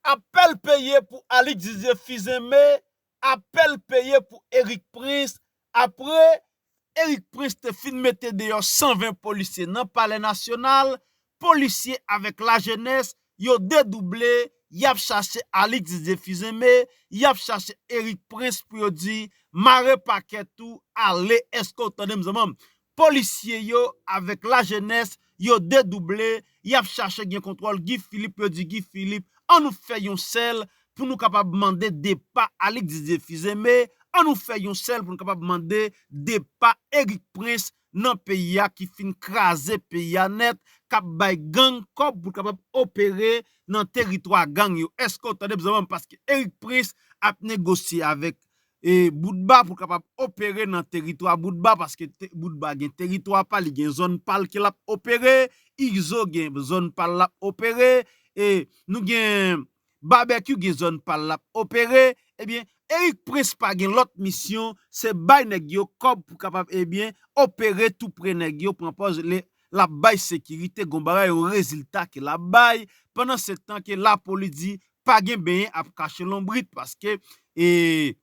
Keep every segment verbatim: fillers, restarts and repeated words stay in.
Apèl peye pou Alix Didier Fils-Aimé, apèl peye pou Eric Prince. Apre Eric Prince te fin mete deyò san ven polisye nan Palè Nasyonal, polisye avèk lajenès, yo dedouble, y ap chache Alix Didier Fils-Aimé, y ap chache Eric Prince pou yo di mare pakèt ou, ale. Èske w tande m, zanmi m? Polisye yo avèk lajenès, yo dedouble, y ap chache gen kontwòl Guy Philippe, yo di Guy Philippe, an nou fè yon sèl pou nou kapab mande depa Alix Didier Fils-Aimé, an nou fè yon sèl pou nou kapab mande depa Eric Prince nan peyi a ki fin kraze peyi a nèt, k ap bay gang kòb pou l kapab opere nan teritwa gang yo. Èske w tande m, zanmi m? Paske Eric Prince ap negosye avèk e, Boutba pou l kapab opere nan teritwa Boutba, paske te- Boutba gen teritwa pa l, li gen zòn pa l ke l ap opere, Izo gen zòn pa l l ap opere, e nou gen Babekyou gen zòn pa l l ap opere. Ebyen, Eric Prince pa gen lòt misyon, se bay nèg yo kòb pou kapab, ebyen, opere tou pre nèg yo, pran pòz le l ap bay sekirite, gon bagay, yon rezilta ke l ap bay, pandan se tan ke lapolis di pa gen benyen ap kache lonbrit, paske e,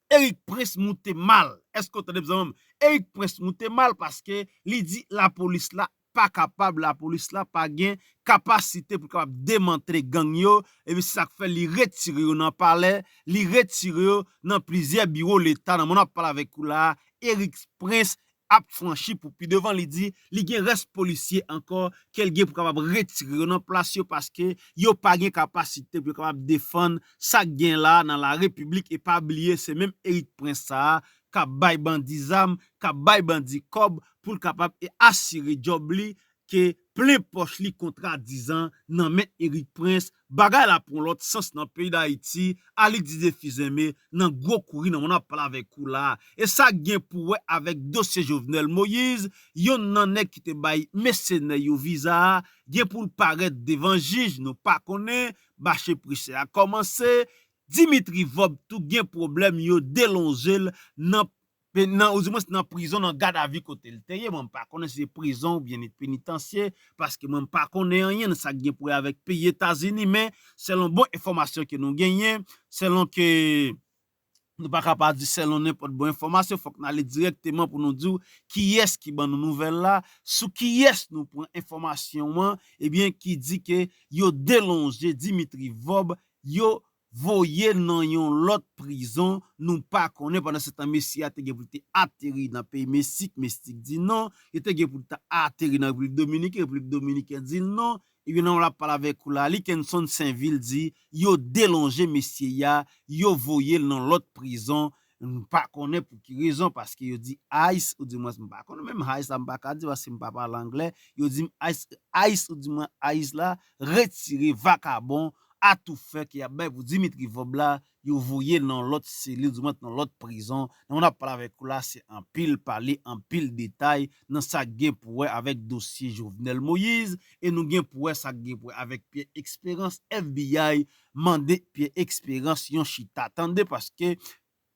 Eric Prince moute mal. Èske w tande m, zanmi m? Eric Prince moute mal paske li di lapolis la pa kapab, lapolis la pa gen kapasite pou kapab demantle gang yo. Epi se sa k fè li retire yo nan palè, li retire yo nan plizyè biwo Leta. Nan moman n ap pale avèk ou la a, Eric Prince ap franchi pou pi devan. Li di li gen rès polisye ankò ke l gen pou kapab retire yo nan plas yo, paske yo pa gen kapasite pou yo kapab defann sa k gen la nan larepiblik. E pa bliye, se menm Eric Prince sa a k ap bay bandi zam, k ap bay bandi kòb pou l kapab e asire djòb li, ke plen pòch li kontra diz an nan men Eric Prince. Bagay la pran lòt sans nan peyi Dayiti, Alix Didier Fils-Aimé nan gwo kouri nan moman n ap pale avèk ou la a. E sa gen pou wè avèk dosye Jovenel Moïse, yonn nan nèg ki te bay mèsenè yo viza a, gen pou l parèt devan jij, nou pa konnen, mache presye a kòmanse. Dimitri Vorbe tou gen pwoblèm, yo delonje l nan pe- nan, ou dimwens nan prizon, nan gadavi kote l te ye. Mwen, m pa konnen si se prizon oubyen ni- penitansye, paske mwen, m pa konnen anyen nan sa k gen pou wè avèk peyi Etazini, men selon bon enfòmasyon ke nou genyen, selon ke nou pa ka pa di selon nenpòt bon enfòmasyon, fòk n ale dirèkteman pou nou di w kiyès ki ban nou nouvèl la, sou kiyès nou pran enfòmasyon an, ebyen, ki di ke yo delonje Dimitri Vorbe, yo voye l nan yon lòt prizon, nou pa konnen. Pandan se tan, mesye a te gen pou l te ateri nan peyi Mesik, Mesik di non. Li te gen pou l ta ateri nan Repiblik Dominiken, Repiblik Dominiken di l non. Ebyen, nan moman n ap pale avèk ou la, Likenson Sainvil di yo delonje mesye a, yo voye l nan lòt prizon. M pa konnen pou ki rezon, paske yo di ICE, ou dimwens, m pa konnen menm ICE la, m pa ka di, paske m pa pale anglè. Yo di m ICE, ICE, ou dimwens, ICE la retire vakabon atoufè ke y ap bay pou Dimitri Vorbe la, yo voye l nan lòt selil, di mwen nan lòt prizon. Nan moman n ap pale avèk ou la, se anpil pale, anpil detay nan sa k gen pou wè avèk dosye Jovenel Moïse, e nou gen pou wè sa k gen pou wè avèk Pierre Espérance. F B I mande Pierre Espérance yon chita tande, paske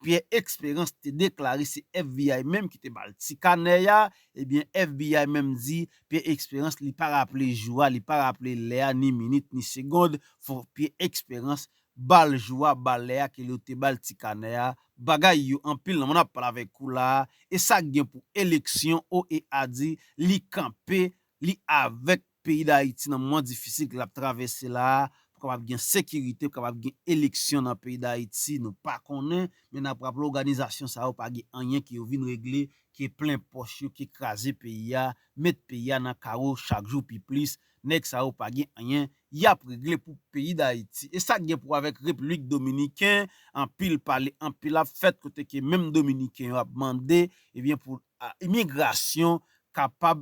Pierre Espérance te deklare se F B I menm ki te ba l ti kanè a. Ebyen, F B I menm di Pierre Espérance li pa raple jou a, li pa raple lè a, ni minit, ni segond. Fò Pierre Espérance ba l jou a, ba l lè a, ke yo te ba l ti kanè a. Bagay yo anpil nan moman n ap pale avèk ou la a. E sa k gen pou eleksyon, O E A di li kanpe, li avèk peyi Dayiti nan moman difisil ke l ap travèse la a, pou kapab gen sekirite, pou kapab gen eleksyon nan peyi Dayiti. Nou pa konnen, men n ap raple òganizasyon sa yo pa gen anyen ke yo vin regle, ke plen pòch yo, ke kraze peyi a, met peyi a nan kawo chak jou pi plis. Nèg sa yo pa gen anyen y ap regle pou peyi Dayiti. E sa k gen pou avèk Repiblik Dominiken, anpil pale, anpil ap fèt, kote ke menm Dominiken yo ap mande, ebyen, pou a, imigrasyon kapab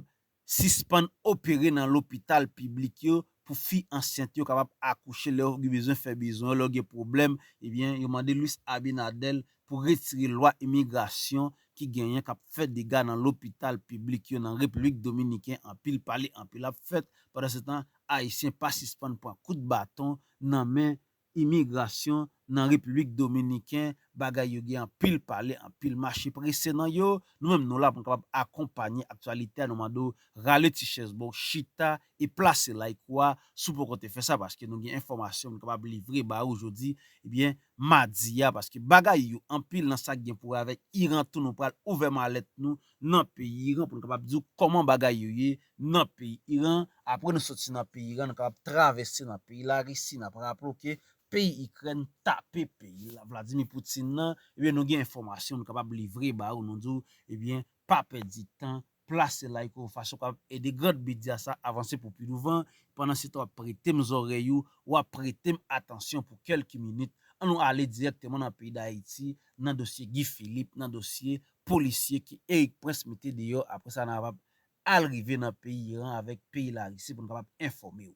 sispann opere nan lopital piblik yo pou fi ansent yo kapab akouche lè yo gen bezwen fè bezwen yo, lè yo gen pwoblèm, ebyen, yo mande Luis Abinader pou retire lwa imigrasyon ki genyen k ap fè dega nan lopital piblik yo nan Repiblik Dominiken. Anpil pale, anpil ap fèt. Pandan se tan, Ayisyen pa sispann pran kout baton nan men imigrasyon nan Repiblik Dominiken, bagay yo gen anpil pale, anpil mache prese nan yo. Nou menm nou la pou n kapab akonpanye aktyalite a, nou mande w rale ti chèz ba w, chita e plase like ou a si w poko te fè sa, paske nou gen enfòmasyon pou n kapab livre ba ou jodi, ebyen, madi a, paske bagay yo anpil nan sa k gen pou wè avèk Iran tou, nou pral ouvè malèt nou nan peyi Iran pou n kapab di w kòman bagay yo ye nan peyi Iran. Apre nou soti nan peyi Iran, nou kapab travèse nan peyi Larisi, n ap raple w ke peyi Ikrèn tape peyi la, Vladimir Putin nan, ebyen nou gen enfòmasyon nou kapab livre ba ou, nou di w, ebyen, pa pèdi tan, plase like ou fason w kapab ede Grand Media sa avanse pou pi douvan. Pandan se tan w ap prete m zòrèy ou, w ap prete m atansyon pou kèlke minit. An nou ale dirèkteman nan peyi Dayiti, nan dosye Guy Philippe, nan dosye polisye ke Erik Prince mete deyò. Apre sa, n a kapab al rive nan peyi Iran avèk peyi Larisi pou n kapab enfòme w.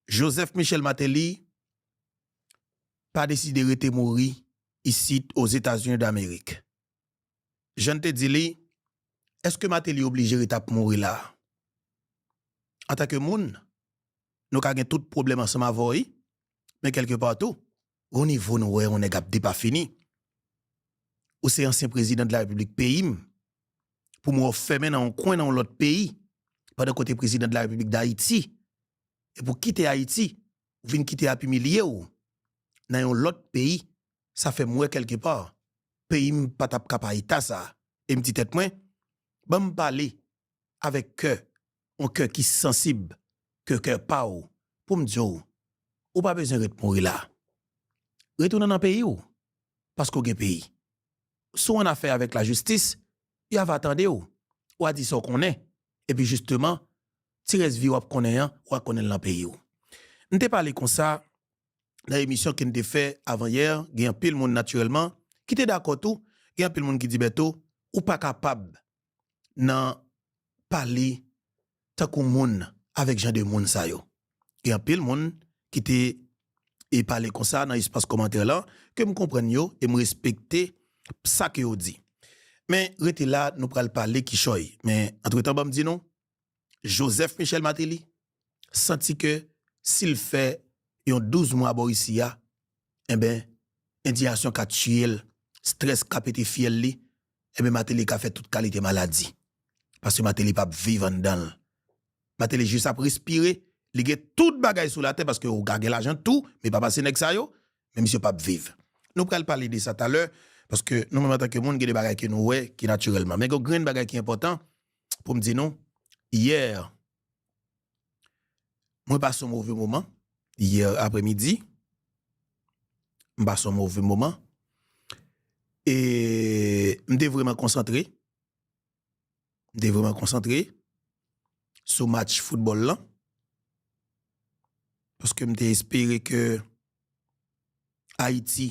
Joseph Michel Martelly pa deside rete mouri isit Ozetazini Damerik. Jan n te di li, èske Martelly oblije ret ap mouri la? Antanke moun, nou ka gen tout pwoblèm ansanm avè w, wi, men kèlkepa tou, gon nivo nou wè yon nèg ap depafini. Ou se ansyen prezidan de la Repiblik peyi m, pou m wè w fèmen nan yon kwen nan yon lòt peyi, pandan ke w te prezidan de la Repiblik Dayiti, epi w kite Ayiti, ou vin kite y ap imilye w nan yon lòt peyi, sa fè m wè kèlkepa, peyi m pa t ap ka pa eta sa. E m di tèt mwen, ban m pale avèk kè, yon kè ki sansib, ke kè pa w, pou m di w, ou pa bezwen ret mouri la. Retounen nan peyi w, paske w gen peyi. Si w annafè avèk lajistis, y a va tande w, w a di sa w konnen, epi jisteman, ti rès vi w ap konnen an, w a konnen l nan peyi w. M te pale konsa nan emisyon ke n te fè avan yè, gen anpil moun natirèlman ki te dakò tou, gen anpil moun ki di, Bèto, ou pa kapab nan pale tankou moun avèk jan de moun sa yo. Gen anpil moun ki te e pale konsa nan espas kòmantè lan, ke m konprann yo e m respekte sa ke yo di. Men rete la, nou pral pale kichòy. Men antretan, ban m di nou, Joseph Michel Martelly santi ke si l fè yon douz mwa bò isi a, enben, endiyasyon ka tiye l, estrès ka pete fyèl li, enben, Martelly ka fè tout kalite maladi. Paske Martelly p ap viv anndan l. Martelly jis ap respire, li gen tout bagay sou latè paske ou ka gen lajan tou, men pa pase nèg sa yo, men misye p ap viv. Nou pral pale de sa talè, paske nou menm antanke moun, gen de bagay ke nou wè ki natirèlman. Men gen yon grenn bagay ki enpòtan pou m di nou, yè, mwen pase yon move moman, yè apremidi, m pase yon move moman, e m te vrèman konsantre, m te vrèman konsantre sou match foutbòl lan, paske m te espere ke Ayiti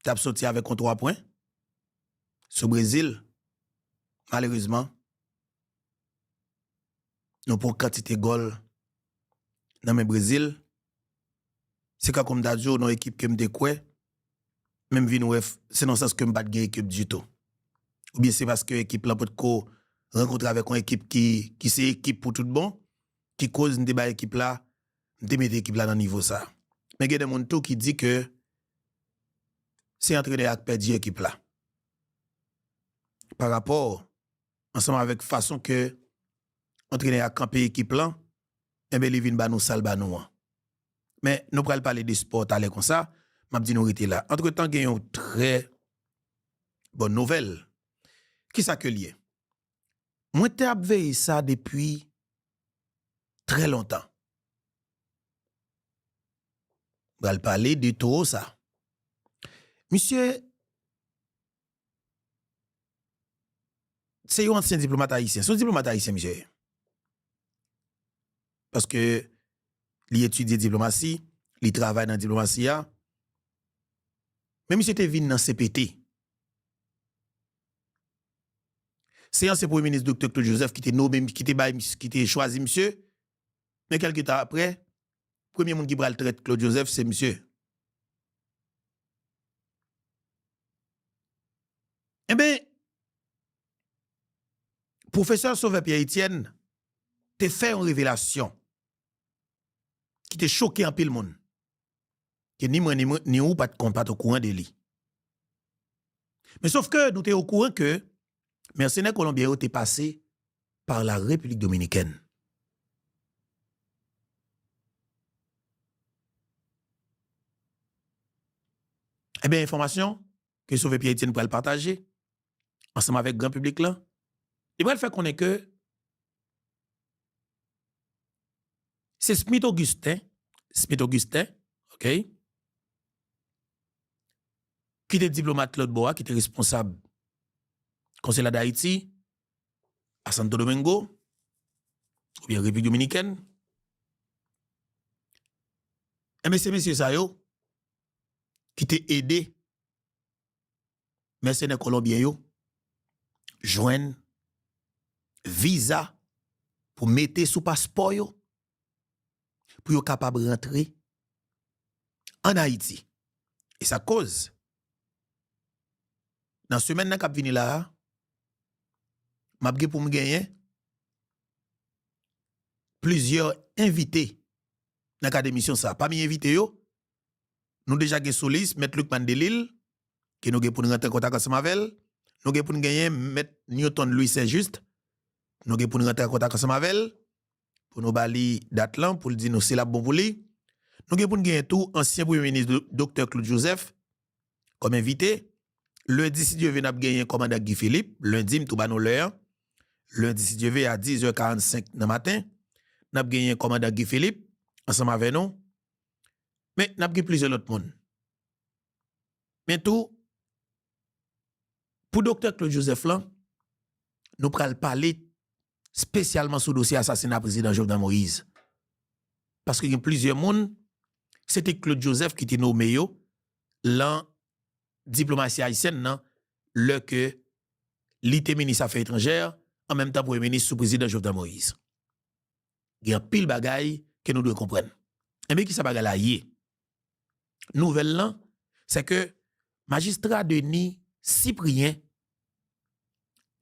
t ap soti avèk yon twa pwen sou Brezil. Malerezman, nou pran kantite gòl nan men Brezil. Se kankou m ta di w, nan ekip ke m te kwè, men m vin wè f-, se nan sans ke m pa t gen ekip ditou. Oubyen se paske ekip lan potko rankontre avèk yon ekip ki, ki se ekip pou tout bon, ki koz m te bay ekip la, m te mete ekip la nan nivo sa. Men gen de moun tou ki di ke se antrenè a k pèdi ekip la. Pa rapò ansanm avèk fason ke antrenè a kanpe ekip lan, enben, li vin ba nou sa l ba nou an. Men, nou pral pale de spò talè konsa, m ap di nou rete la. Antretan, gen yon trè bòn nouvèl. Kisa ke l ye? Mwen te ap veye sa depi trè lontan. Pral pale de towo sa. Misye, se yon ansyen diplomat ayisyen. Se yon diplomat ayisyen, misye ye. Paske li etidye diplomasi, li travay nan diplomasi a. Men misye te vin nan C P T. Se ansyen premye minis Doktè Claude Joseph ki te nome, ki te bay, ki te chwazi misye. Men kèlke tan apre, premye moun ki pral trèt Claude Joseph, se misye. Enben, pwofesè Sauveur Pierre Etienne te fè yon revelasyon ki te choke anpil moun. ke ni mwen ni, mwen, ni ou pa t kon, pa t okouran de li. Men sof ke nou te okouran ke mèsenè kolonbyen yo te pase pa la Repiblik Dominikèn. Ebyen, enfòmasyon ke Sovè Pierre Etienne pral pataje ansanm avèk gran piblik lan, li pral fè konnen ke se Smith Augustin, Smith Augustin, oke, ki te diplomat lòt bò a, ki te responsab Konsila d Ayiti a Santo Domingo, oubyen Repiblik Dominikèn. Enben, se mesye sa yo ki te ede mèsenè kolonbyen yo jwenn viza pou mete sou paspò yo, pou yo kapab rantre ann Ayiti. E sa koz, nan semèn nan k ap vini la a, m ap gen pou m genyen plizyè envite nan kad emisyon sa a. Pami envite yo, nou deja gen sou lis Mèt Lucmane Delille, ke nou gen pou n rantre an kontak ansanm avè l. Nou gen pou n genyen Mèt Newton Louis Saint-Just, nou gen pou n rantre an kontak ansanm avè l, pou nou ba li dat lan, pou l di nou si l ap bon pou li. Nou gen pou n genyen tou ansyen premye minis do-, doktè Claude Joseph kòm envite. Lendi, si Dye vle, n ap genyen kòmandan Guy Philippe. Lendi, m tou ba nou lè an. Lendi, si Dye vle, a dis è karannsenk nan maten, n ap genyen kòmandan Guy Philippe ansanm avè nou. Men, n ap gen plizyè lòt moun. Men tou, pou doktè Claude Joseph lan, nou pral pale espesyalman sou dosye asasina prezidan Jovenel Moïse. Paske gen plizyè moun, se te Claude Joseph ki te nome yo lan diplomasi ayisyèn nan, lè ke li te minis afè etranjè, an menm tan premye minis sou prezidan Jovenel Moïse. Gen anpil bagay ke nou dwe konprann. Enben, kisa bagay la ye? Nouvèl lan, se ke majistra Denis Cyprien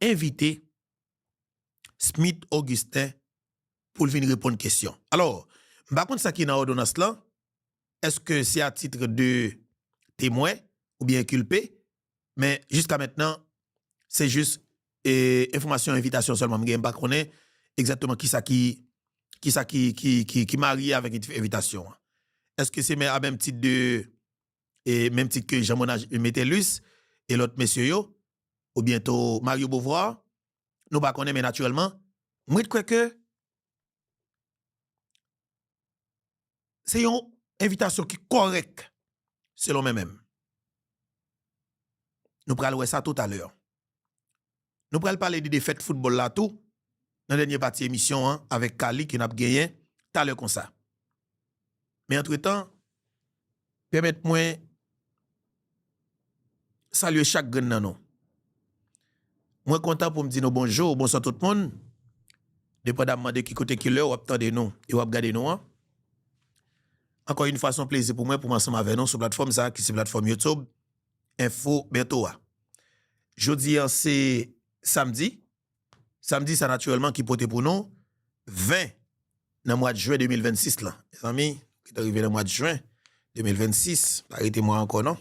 envite Smith Augustin pou l vin reponn kesyon. Alò, m pa konn sa ki nan òdonans lan. Èske se a titre de temwen oubyen enkilpe? Men jiska mentnan, se jis, e, enfòmasyon, envitasyon sèlman m gen. M pa konnen egzakteman kisa ki, kisa ki, ki, ki, ki marye avèk envi-, envitasyon an. Èske se men, a menm tit de, e, menm tit ke Jean Monard Metellus e lòt mesye yo, oubyen tou Mario Beauvoir? Nou pa konnen, men natirèlman, mwen kwè ke se yon envitasyon ki kòrèk, selon mwen menm. Nou pral wè sa toutalè. Nou pral pale de defèt foutbòl la tou, nan dènye pati emisyon an, avèk Kali ke n ap genyen talè konsa. Men antretan, pèmèt mwen salye chak grenn nan nou. Mwen kontan pou m di nou bonjou, bonswa tout moun, depandamman de ki kote, ki lè w ap tande nou e w ap gade nou an. Ankò yon fwa, se yon plezi pou mwen, pou m ansanm avè nou sou platfòm sa a, ki se platfòm YouTube Enfo Bertho a. Jodi a, se samdi. Samdi sa, natirèlman, ki pote pou nou ven nan mwa jen de mil vennsis lan. Mezanmi, ki ta rive nan mwa jen de mil vennsis, pa rete mwa ankò non.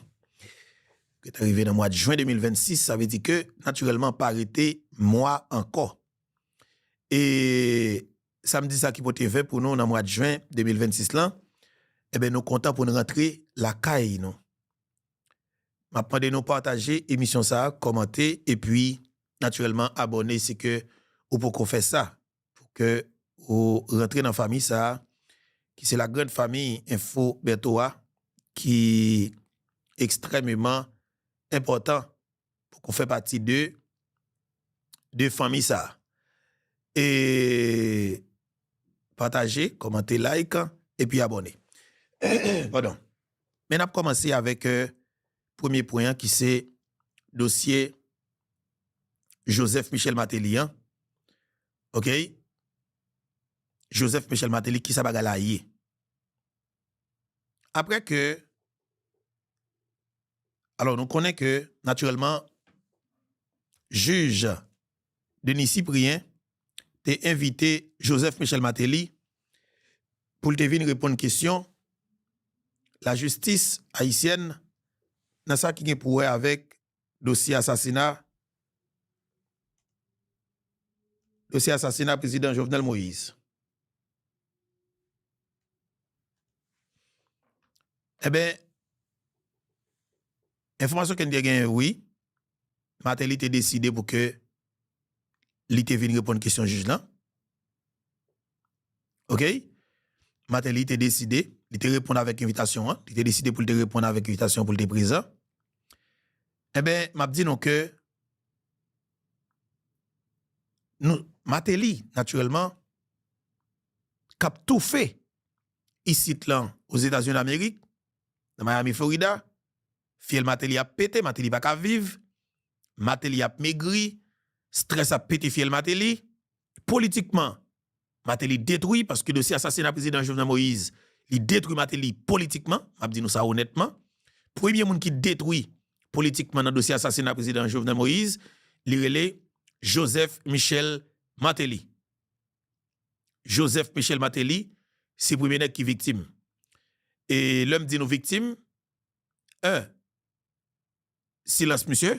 Ki ta rive nan mwa jen de mil vennsis, sa vle di ke, natirèlman, pa rete mwa ankò. E samdi sa ki pote ven pou nou nan mwa jen de mil vennsis lan, enben, nou kontan pou n rantre lakay nou. M ap mande nou pataje emisyon sa a, kòmante, epi, natirèlman, abòne si ke ou poko fè sa, pou ke ou rantre nan fanmi sa a, ki se la grande famille Enfo Bertho a, ki ekstrèmeman enpòtan pou ke w fè pati de, de fanmi sa a. E pataje, kòmante, like, epi abòne. Padon. Men n ap kòmanse avèk, eh, premye pwen an, ki se dosye Joseph Michel Martelly an. Oke? Joseph Michel Martelly, kisa bagay la ye? Apre ke, alò, nou konnen ke, natirèlman, jij Denis Cyprien te envite Joseph Michel Martelly pou l te vin reponn kesyon lajistis ayisyèn nan sa ki gen pou wè avèk dosye asasina, dosye asasina prezidan Jovenel Moïse. Enben, enfòmasyon ke n te genyen, wi, Martelly te deside pou ke li te vin reponn kesyon jij lan. Oke? Martelly te deside, li te reponn avèk envitasyon an, li te deside pou l te reponn avèk envitasyon pou l te prezan. Enben, m ap di nou ke nou, Martelly, natirèlman, k ap toufe isit lan, Ozetazini Damerik, nan Miami, Florida, fyèl Martelly ap pete, Martelly pa ka viv, Martelly ap megri, estrès ap pete fyèl Martelly, politikman, Martelly detwi, paske dosye asasina prezidan Jovenel Moïse, li detwi Martelly politikman, m ap di nou sa onètman. Premye moun ki detwi politikman nan dosye asasina prezidan Jovenel Moïse, li rele Joseph Michel Martelly. Joseph Michel Martelly, se premye nèg ki viktim. E lè m di nou viktim, en, silans misye,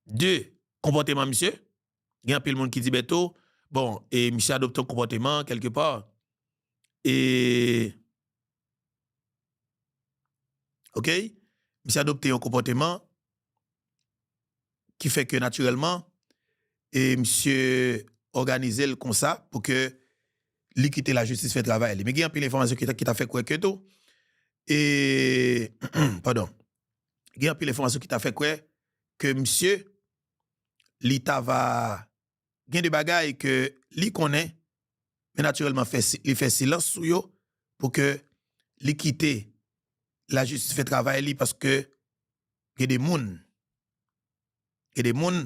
de, konpòteman misye. Gen anpil moun ki di Bèto, bon, e misye adopte yon konpòteman kèlkepa. E, oke, misye adopte yon konpòteman ki fè ke natirèlman, e misye òganize l konsa pou ke li kite lajistis fè travay li. Men gen anpil enfòmasyon ki ta, ki ta fè kwè ke tou, e, padon, gen anpil enfòmasyon ki ta fè kwè ke misye, li ta va gen de bagay ke li konnen, men natirèlman fè si, li fè silans sou yo pou ke li kite lajistis fè travay li, paske gen de moun, gen de moun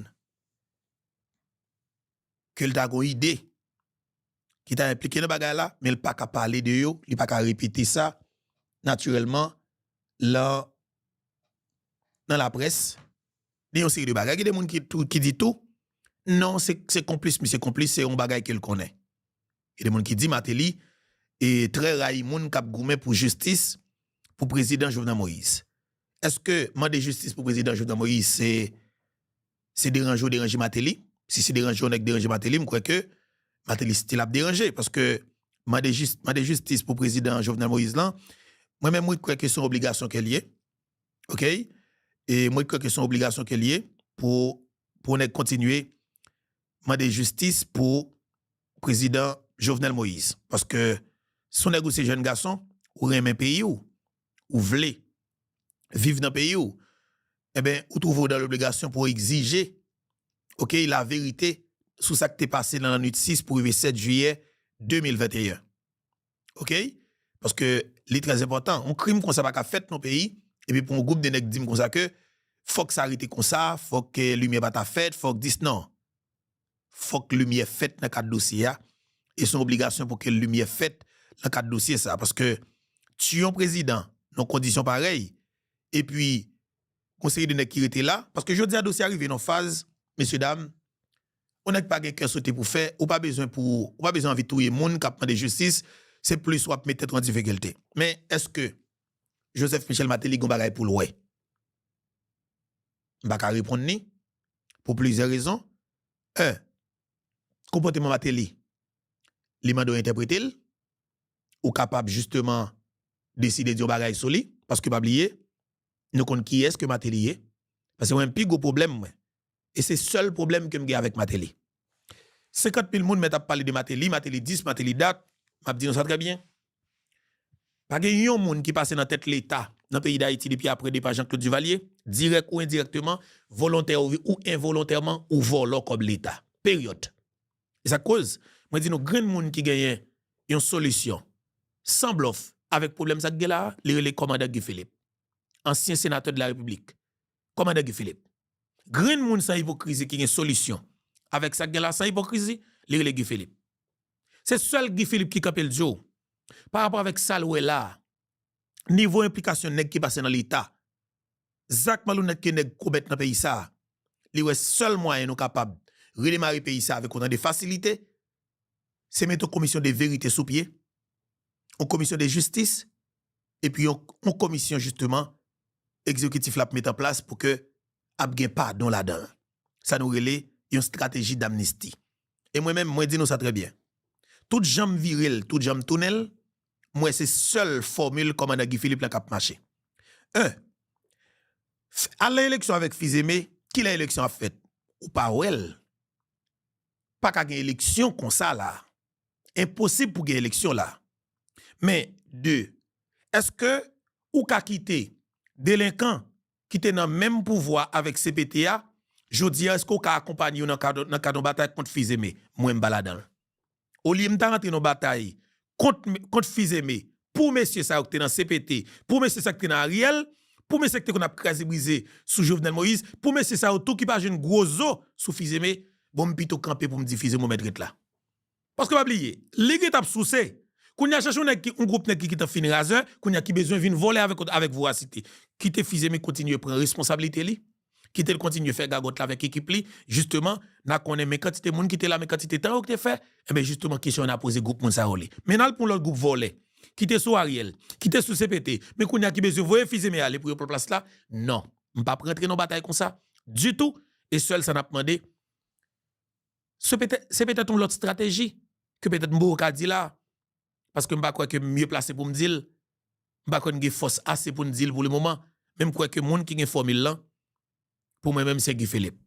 ke l ta gon ide ki ta enplike nan bagay la, men l pa ka pale de yo, li pa ka repete sa, natirèlman, lan, nan laprès, gen yon seri de bagay. Gen de moun ki tou, ki di tou, non, se, se konplis, misye konplis, se yon bagay ke l konnen. Gen de moun ki di Martelly, e, trè rayi moun k ap goumen pou jistis pou prezidan Jovenel Moïse. Èske mande jistis pou prezidan Jovenel Moïse, se, se deranje w deranje Martelly? Si se deranje w nèg deranje Martelly, m kwè ke Martelly still ap deranje, paske mande jis, mande jistis pou prezidan Jovenel Moïse lan, mwen menm, mwen kwè ke se yon obligasyon ke l ye. Oke? E mwen kwè ke se yon obligasyon ke l ye pou, pou nèg kontinye mande jistis pou prezidan Jovenel Moïse. Paske si w nèg ou se jèn gason, ou renmen peyi w, ou vle viv nan peyi w, enben, ou twouve w dan lobligasyon pou w egzije, oke, laverite sou sa k te pase nan lannwit sis pou rive sèt jiyè de mil venteyen. Oke? Paske li trè enpòtan. Yon krim konsa pa ka fèt nan peyi, epi pou yon gwoup de nèg di m konsa ke fòk sa rete konsa, fòk, eh, limyè pa ta fèt, fòk dis non. Fòk limyè fèt nan kad dosye a. E se yon obligasyon pou ke limyè fèt nan kad dosye sa. Paske tiye yon prezidan nan kondisyon parèy, epi gon seri de nèg ki rete la, paske jodi a dosye a rive nan faz, mesye dam, yon nèg pa gen kè sote pou fè, ou pa bezwen pou, ou pa bezwen anvi touye moun k ap mande jistis, se plis w ap met tèt ou an difikilte. Men èske Joseph Michel Martelly gon bagay pou l wè? M pa ka reponn li pou plizyè rezon. En, konpòteman Martelly, li mande w entèprete l, ou kapab jisteman deside di yon bagay sou li, paske pa bliye, nou konn kiyès ke Martelly ye. Paske mwen, pi gwo pwoblèm mwen, e se sèl pwoblèm ke m gen avèk Martelly. Senkant mil moun mèt ap pale de Martelly, Martelly dis, Martelly dat, m ap di nou sa trè byen. Pa gen yon moun ki pase nan tèt Leta nan peyi Dayiti depi apre depa Jean Claude Duvalier, dirèk ou endirèkteman, volontè ou, ou envolontèman, ou vòlò kòb Leta. Peryòd. E sa k koz, mwen di nou, grenn moun ki genyen yon solisyon, san blòf, avèk pwoblèm sa k gen la a, li rele kòmandan Guy Philippe, ansyen senatè de la Repiblik. Kòmandan Guy Philippe. Grenn moun san ipokrizi ki gen solisyon avèk sa k gen la, san ipokrizi, li rele Guy Philippe. Se sèl Guy Philippe ki kanpe l di w, pa rapò avèk sa l wè la a, nivo enplikasyon nèg ki pase nan Leta, zak malonet ke nèg komèt nan peyi sa a, li wè sèl mwayen nou kapab redemare peyi sa a avèk otan de fasilite, se mete yon komisyon de verite sou pye, yon komisyon de jistis, epi yon, yon komisyon, jisteman, egzekitif la ap met an plas pou ke ap gen padon ladan l. Sa nou rele yon estrateji damnisti. E mwen menm, mwen di nou sa trè byen. Tout jan m vire l, tout jan m tounen l, m wè se sèl fòmil kòmandan Guy Philippe la k ap mache. En, f- al nan eleksyon avèk Fils-Aimé, kilè eleksyon ap fèt? Ou pa wè l. Pa ka gen eleksyon konsa la. Enposib pou gen eleksyon la. Men, de, èske ou ka kite delenkan ki te nan menm pouvwa avèk C P T a, jodi a, èske ou ka akonpanye yo nan kad, nan kad yon batay kont Fils-Aimé? Mwen, m pa ladan l. Olye m ta rantre nan batay kont, kont Fils-Aimé, pou mesye sa yo ki te nan C P T, pou mesye sa yo ki te nan Ariel, pou mesye ki te konn ap kraze brize sou Jovenel Moïse, pou mesye sa yo tou ki pa jwenn gwo zo sou Fils-Aimé, bon, m pito kanpe pou m di Fils-Aimé ou mèt ret la. Paske pa bliye, li gentan ap souse. Kounye a chèche yon nèg ki, yon gwoup nèg ki gentan fin razè, kounye a ki bezwen vin vòlè avèk, avèk vorasite. Kite Fils-Aimé kontinye pran responsablite li, kite l kontinye fè gagòt la avèk ekip li, jisteman, n a konnen men kantite moun ki te la, men kantite tan yo ki te fè, enben jisteman, kesyon yo n a poze gwoup moun sa yo li. Men n al pran yon lòt gwoup vòlè, ki te sou Ariel, ki te sou C P T, men kounye a ki bezwen voye Fils-Aimé ale pou yo pran plas la, non. M p ap rantre nan batay konsa, ditou, e sèl sa n ap mande, se petèt, se petèt yon lòt estrateji ke petèt m poko ka di la, paske m pa kwè ke m mye plase pou m di l, m pa kwè n gen fòs ase pou n di l pou le moman, men m kwè ke moun ki gen fòmil lan, pou mwen menm, se Guy Philippe.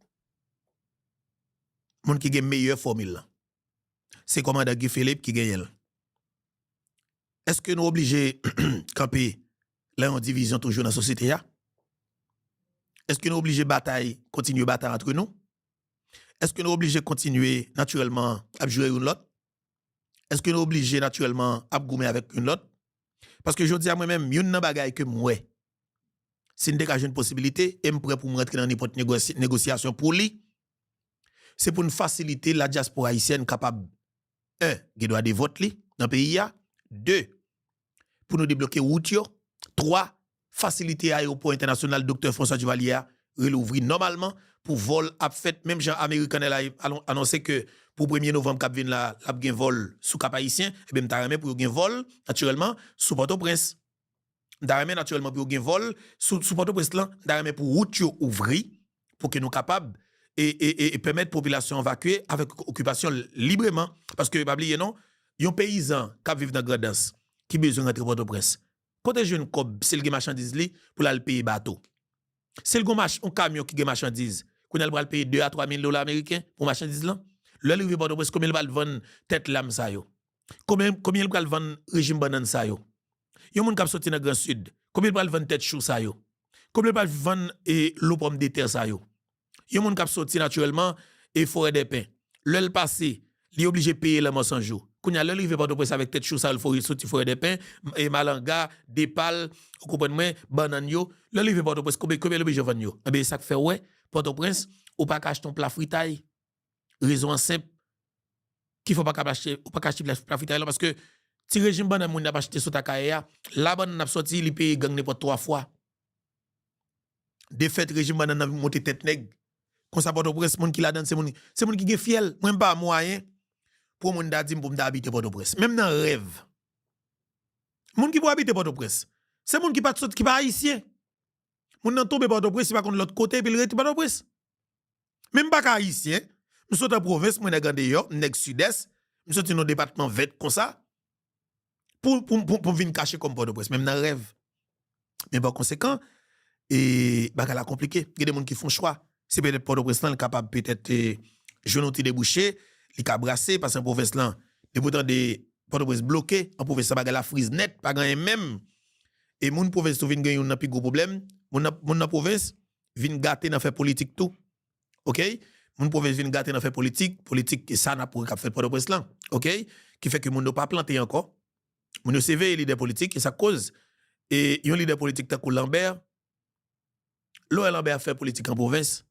Moun ki gen meyè fòmil lan. Se kòmandan Guy Philippe ki genyen l. Èske nou oblije kanpe nan yon divizyon toujou nan sosyete a? Èske nou oblije batay, kontinye batay antre nou? Èske nou oblije kontinye natirèlman ap joure youn lòt? Èske nou oblije natirèlman ap goumen avèk youn lòt? Paske jodi a mwen menm, youn nan bagay ke m wè, si n te ka jwenn posibilite, e m prè pou m rantre nan nenpòt negosy- negosyasyon pou li, se pou n fasilite ladyaspora ayisyèn kapab, en, gen dwa de vòt li nan peyi a, de, pou nou debloke wout yo, twa, fasilite ayewopò entènasyonal Doktè François Duvalier a relouvri nòmalman pou vòl ap fèt, menm jan American Airlines alon- anonse ke pou premye novanm k ap vin la, l ap gen vòl sou Kap Ayisyen, ebyen m ta renmen pou yo gen vòl, natirèlman, sou Pòtoprens. M ta renmen natirèlman pou yo gen vòl sou, sou Pòtoprens lan, m ta renmen pou wout yo ouvri, pou ke nou kapab e, e, e, e pèmèt popilasyon an vakye avèk okipasyon libreman. Paske pa bliye non, yon peyizan k ap viv nan Grandans, ki bezwen rantre Pòtoprens, kote l jwenn kòb si l gen machandiz li pou l al peye bato? Si l gen yon mach- yon kamyon ki gen machandiz, kounye a l pral peye de a twa mil dola ameriken pou machandiz lan? Lè l rive Pòtoprens, konbyen l pral vann tèt lam sa yo? Konbyen, konbyen l pral vann rejim bannann sa yo? Yon moun k ap soti nan Gran Sid, konbyen l pral vann tèt chou sa yo? Konbyen l pral vann e, lo pòmdetè sa yo? Yon moun k ap soti natirèlman e Forèdèpen, lè l pase, li oblije peye lanmò san jou. Kounye a, lè l rive Pòtoprens avèk tèt chou sa yo, l fò- soti Forèdèpen, e malanga, depal, ou konprann mwen, bannann yo, lè l rive Pòtoprens, konbyen, konbyen l oblije vann yo? Enben, e sa k fè w wè, Pòtoprens, ou pa ka achte yon pla fritay. Rezon an senp, ki fè w pa ka achte, ou pa ka achte pla, pla fritay lan, paske ti rejim bannann moun ap achte sot Akayè a, la bannann ap soti, li peye gang nenpòt twa fwa. Defèt rejim bannann nan monte tèt nèg. Konsa Pòtoprens, moun ki ladan l, se moun, se moun ki gen fyèl. Mwen, m pa mwayen pou yon moun ta di m pou m ta abite Pòtoprens. Menm nan rèv. Moun ki pou abite Pòtoprens, se moun ki pa t sot, ki pa ayisyen. Moun nan tonbe Pòtoprens, li pa konn lòt kote, epi l rete Pòtoprens. Men m pa ka ayisyen, m sot an pwovens, mwen nèg andeyò, m nèg Sidès, m soti nan depatman vèt konsa, pou, pou, pou, pou m vin kache kò m Pòtoprens, menm nan rèv. Men pa konsekan, e, bagay la konplike. Gen de moun ki fè yon chwa. Se petèt Pòtoprens lan, li kapab petèt, e, jwenn yon ti debouche, li ka brase, paske an pwovens lan, depi w tande Pòtoprens bloke, an pwovens lan bagay la friz nèt, pa gen anyen menm. E moun pwovens tou vin gen youn nan pi gwo pwoblèm. Moun nan, moun nan pwovens vin gate nan fè politik tou. Oke? Moun pwovens vin gate nan fè politik, politik e sa n ap wè k ap fèt Pòtoprens lan. Oke? Ki fè ke moun yo pa plante ankò. Moun yo se veye lidè politik, e sa k koz. E yon lidè politik tankou Lambert, lè w wè Lambert ap fè politik an pwovens,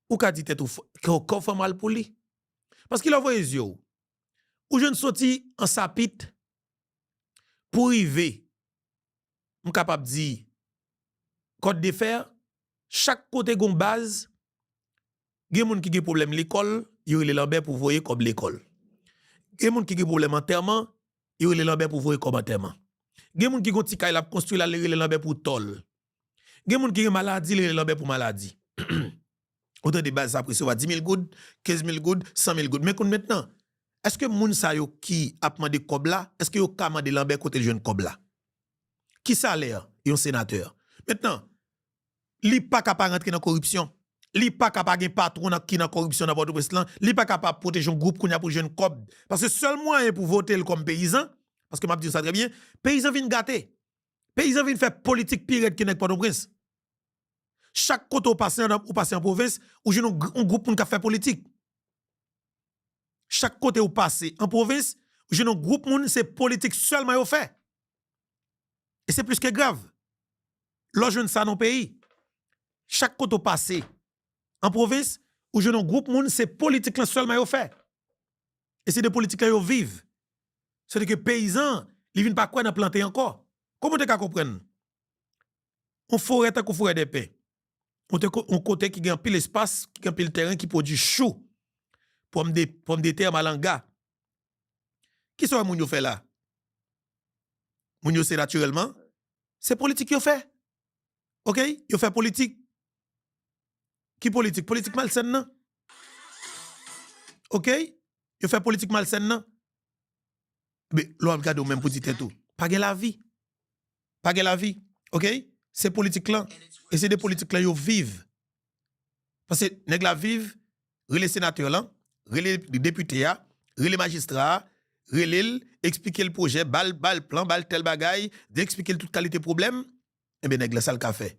ou ka di tèt ou, kè w, kè w fè mal pou li. Paske lè w voye zye w, ou jwenn soti an Sapit pou rive, m kapab di, Kòdefè, chak kote gon baz, gen moun ki gen pwoblèm lekòl, yo rele Lambert pou voye kòb lekòl. Gen moun ki gen pwoblèm antèman, yo rele Lambert pou voye kòb antèman. Gen moun ki gon ti kay l ap konstwi la, li rele Lanbè pou tòl. Gen moun ki gen maladi, li rele Lanbè pou maladi. Ou tande baz sa ap resevwa di mil goud, kenz mil goud, san mil goud. Men konn mentnan, èske moun sa yo ki ap mande kòb la, èske yo ka mande Lanbè kote l jwenn kòb la? Ki salè yon senatè? Mentnan, li pa ka pa rantre nan koripsyon. Li pa ka pa gen patwon nan, ki nan koripsyon nan Pòtoprens lan. Li pa ka pa pwoteje yon gwoup kounye a pou jwenn kòb. Paske sèl mwayen pou vote l kòm peyizan, paske m ap di w sa trè byen, peyizan vin gate. Peyizan vin fè politik pi rèd ke nèg Pòtoprens. Chak kote w pase, an, ou pase an pwovens, ou jwenn yon gr-, yon gwoup moun k ap fè politik. Chak kote w pase an pwovens, ou jwenn yon gwoup moun, se politik sèlman yo fè. E se plis ke grav. Lè w jwenn sa nan yon peyi, chak kote w pase an pwovens, ou jwenn yon gwoup moun, se politik lan sèlman yo fè. E se de politik lan yo viv. Sètadi ke peyizan, li vin pa kwè nan plante ankò. Kòman w te ka konprann? Yon forè tankou forè dèpen. Yon te ko-, yon kote ki gen anpil espas, ki gen anpil tèren, ki pwodui chou, pòm de, pòm de tè, malanga. Kisa w wè moun yo fè la? Moun yo se natirèlman, se politik yo fè. Oke? Yo fè politik. Ki politik? Politik malsèn nan. Oke? Yo fè politik malsèn nan. Men, lè w ap gade w menm pou di tèt ou, pa gen lavi. Pa gen lavi. Oke? Se politik lan. E se de politik lan yo viv. Paske nèg la viv, rele senatè lan, rele depite a, rele majistra a, rele l, eksplike l pwojè, ba l, ba l plan, ba l tèl bagay, eksplike l tout kalite pwoblèm. Enben, nèg la, sa l ka fè?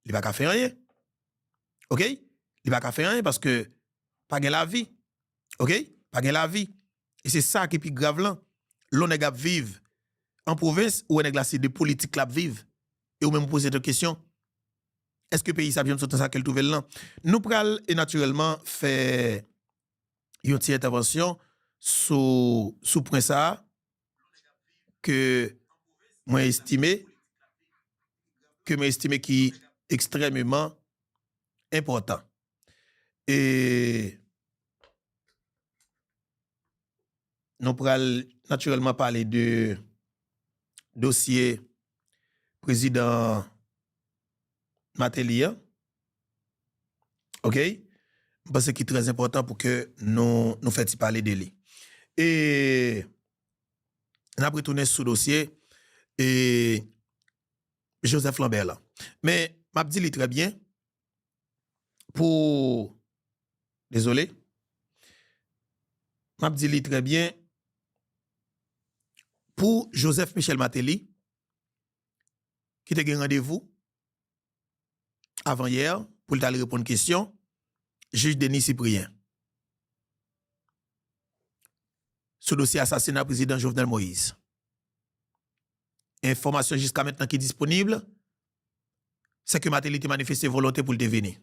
Li pa ka fè anyen. Oke? Li pa ka fè anyen paske pa gen lavi. Oke? Pa gen lavi. E se sa ki pi grav lan. Lè yon nèg ap viv an pwovens, ou wè nèg la se de politik l ap viv. E ou menm ou poze tèt ou kesyon, èske peyi sa ap janm sot nan sa ke l twouve l lan? Nou pral, e natirèlman, fè yon ti entèvansyon sou, sou pwen sa a ke mwen estime, ke mwen estime ki ekstrèmeman enpòtan. E nou pral natirèlman pale de dosye prezidan Martelly an. Oke? M panse ki trè enpòtan pou ke nou, nou fè ti pale de li. E n ap retounen sou dosye, e, Joseph Lambert lan. Men, m ap di li trè byen, pou, dezole, m ap di li trè byen, pou Joseph Michel Martelly, ki te gen randevou avan yè pou l t al reponn kesyon jij Denis Cyprien sou dosye asasina prezidan Jovenel Moïse. Enfòmasyon jiska mentnan ki disponib, se ke Martelly te manifeste volonte pou l te vini.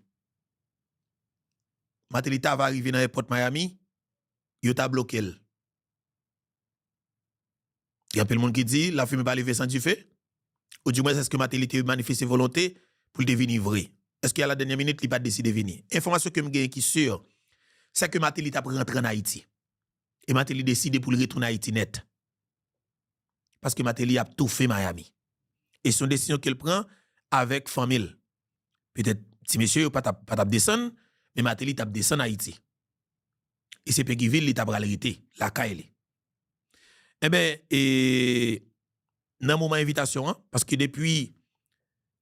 Martelly ta va rive nan èpòt Miami, yo ta bloke l. Gen anpil moun ki di, lafimen pa leve san dife. Ou dimwens, èske Martelly te manifeste volonte pou l te vini vre? Èske a la dènyè minit, li pa t deside vini? Enfòmasyon ke m genyen ki si, se ke Martelly t ap rantre ann Ayiti. E Martelly deside pou l retounen Ayiti nèt. Paske Martelly ap toufe Miami. E se yon desizyon ke l pran avèk fanmi l. Petèt, ti mesye yo pa t ap, pa t ap desann, men Martelly t ap desann Ayiti. E se Péguy Ville li ta pral rete, lakay li. Enben, e, nan moman envitasyon an, paske depi,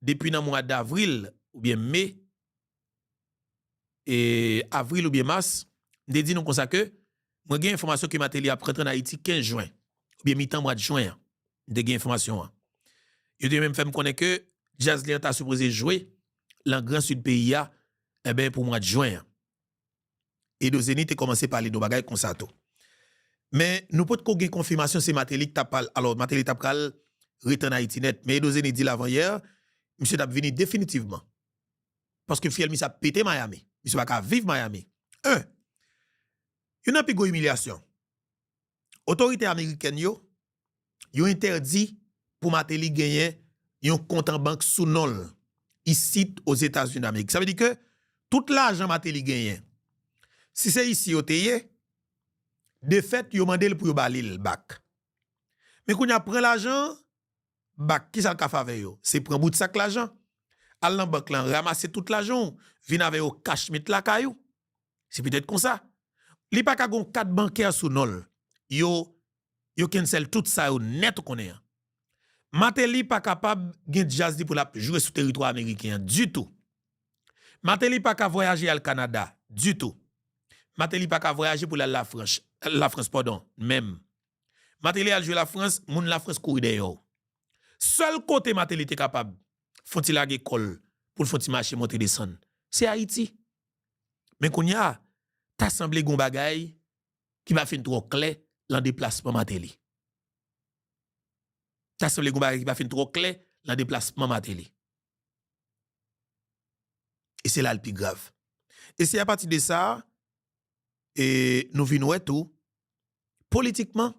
depi nan mwa davril oubyen me, e, avril oubyen mas, m te di nou konsa ke mwen gen enfòmasyon ke Martelly ap rantre ann Ayiti kenz jen, oubyen mitan mwa jen an. M te gen enfòmasyon an. Yo te menm fè m konnen ke djaz li an ta sipoze jwe nan Gran Sid peyi a, enben, pou mwa jen an. Edo Zenith te kòmanse pale de yon bagay konsa tou. Men, nou potko gen konfimasyon se Martelly ki t ap pral, alò, Martelly t ap pral rete ann Ayiti nèt. Men Edo Zenith di l avan yè, misye t ap vini definitivman. Paske fyèl misye ap pete Miami. Misye pa ka viv Miami. En, youn nan pi gwo imilyasyon. Otorite amerikèn yo, yo entèdi pou Martelly genyen yon kont an bank sou non l isit Ozetazini Damerik. Sa vle di ke tout lajan Martelly genyen, si se isi yo te ye, defèt yo mande l pou yo ba li l back. Men kounye a pran lajan an, bak, kisa l ka fè avè yo? Se pran bout sak lajan, al nan bank lan, ranmase tout lajan w, vin avè yo kach met lakay ou. Se petèt konsa. Li pa ka gon kat bankè sou non l. Yo, yo cancel tout sa yo nèt ou konnen an. Martelly pa kapab gen djaz li pou l ap jwe sou teritwa ameriken an ditou. Martelly pa ka vwayaje al Kanada ditou. Martelly pa ka vwayaje pou l al Lafrans, Lafrans, padon, menm. Martelly al jwe Lafrans, moun Lafrans kouri dèyè w. Sèl kote Martelly te kapab fon ti lage kò l pou l fon ti mache monte desann, se Ayiti. Men kounye a, ta sanble gon bagay ki pa fin twò klè lan deplasman Martelly. Ta sanble gon bagay ki pa fin twò klè lan deplasman Martelly. E se la l pi grav. E se apati de sa, e nou vin wè tou, politikman,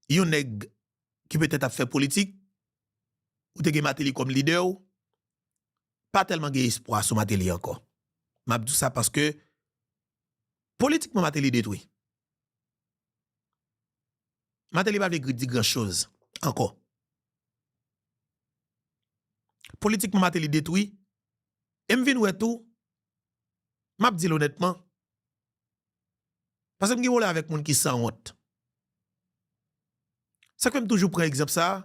yon nèg ki petèt ap fè politik, ou te gen Martelly kòm lidè w, pa tèlman gen espwa sou Martelly ankò. M ap di w sa paske politikman Martelly detwi. Martelly pa vle di gran choz ankò. Politikman Martelly detwi. E m vin wè tou, m ap di l onètman, paske m gen pwoblèm avèk moun ki sanwont. Sa k fè m toujou pran egzanp sa a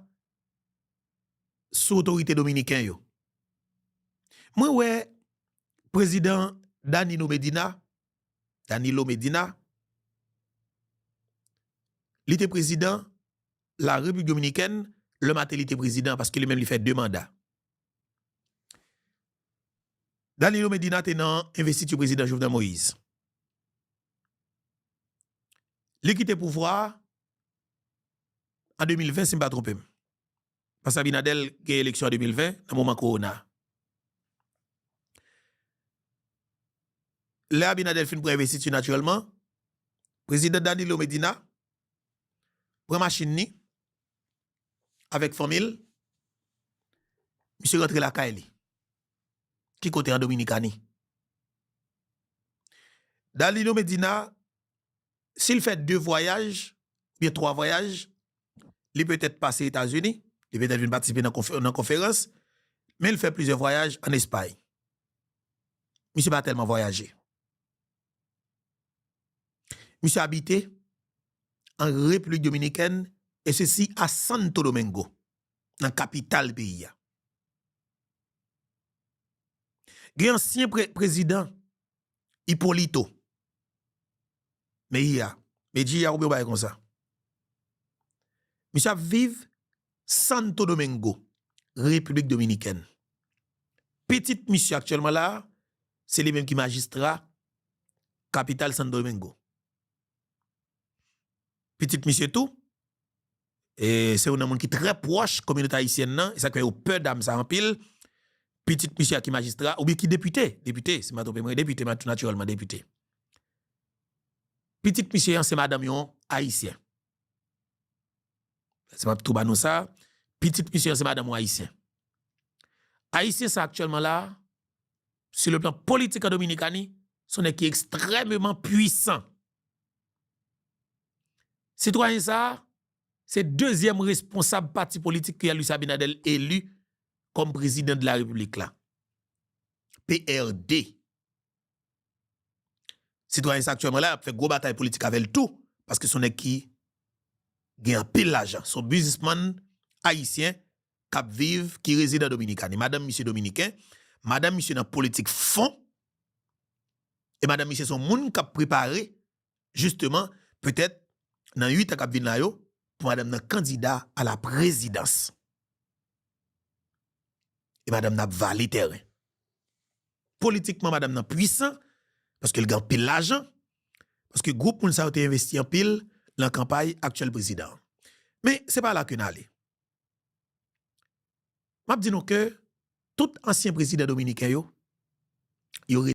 sou otorite dominiken yo. Mwen wè prezidan Danilo Medina, Danilo Medina, li te prezidan Larepiblik Dominikèn lè Martelly te prezidan, paske li menm li fè de manda. Danilo Medina te nan envestiti prezidan Jovenel Moïse. Li kite pouvwa a an de mil ven, si m pa twonpe m. Paske Abinader gen eleksyon an de mil ven, nan moman kowona. Lè Abinader fin pran envestiti natirèlman, prezidan Danilo Medina pran machin li avèk fanmi l, misye rantre lakay li. Ki kote? An Dominikani. Danilo Medina, si l fè de vwayaj, oubyen twa vwayaj, li petèt pase Etazini, li petèt vin patisipe nan konfe-, nan konferans, men l fè plizyè vwayaj ann Espay. Misye pa tèlman vwayaje. Misye abite an Repiblik Dominikèn, e sesi a Santo Domingo, nan kapital peyi a. Gen ansyen pre-, prezidan Hipólito Mejia, Mejia oubyen yon bagay konsa. Misye ap viv Santo Domingo, Repiblik Dominikèn. Pitit misye aktyèlman la a, se li menm ki majistra kapital Santo Domingo. Pitit misye tou, e se youn nan moun ki trè pwòch kominote ayisyèn nan, e sa k fè yo pè dam sa anpil. Pitit misye a ki majistra, oubyen ki depite, depite, si m pa twonpe mwen, depite, nati-, natirèlman depite. Pitit misye an se madanm yon Ayisyen. Se m ap tou ba nou sa, pitit misye an se madanm yon Ayisyen. Ayisyen sa aktyèlman la, sur le plan politik an Dominikani, se yon nèg ki ekstrèmeman pwisan. Sitwayen sa a, se dezyèm responsab pati politik ke Luis Abinader eli kòm prezidan de la Repiblik la. P R D. Sitwayen sa aktyèlman la, ap fè gwo batay politik avè l tou, paske se yon nèg ki gen anpil lajan. Se yon biznismann ayisyen k ap viv, ki rezidan Dominikani. Madanm misye dominiken, madanm misye nan politik fon, e madanm misye se yon moun k ap prepare, jisteman, petèt, nan uit an k ap vin la yo, pou madanm nan kandida a la prezidans. E madanm nan ap vale tèren. Politikman, madanm nan pwisan, paske l gen anpil lajan, paske gwoup moun sa yo te envesti anpil nan kanpay aktyèl prezidan an. Men, se pa la ke n ale. M ap di nou ke tout ansyen prezidan dominiken yo, yo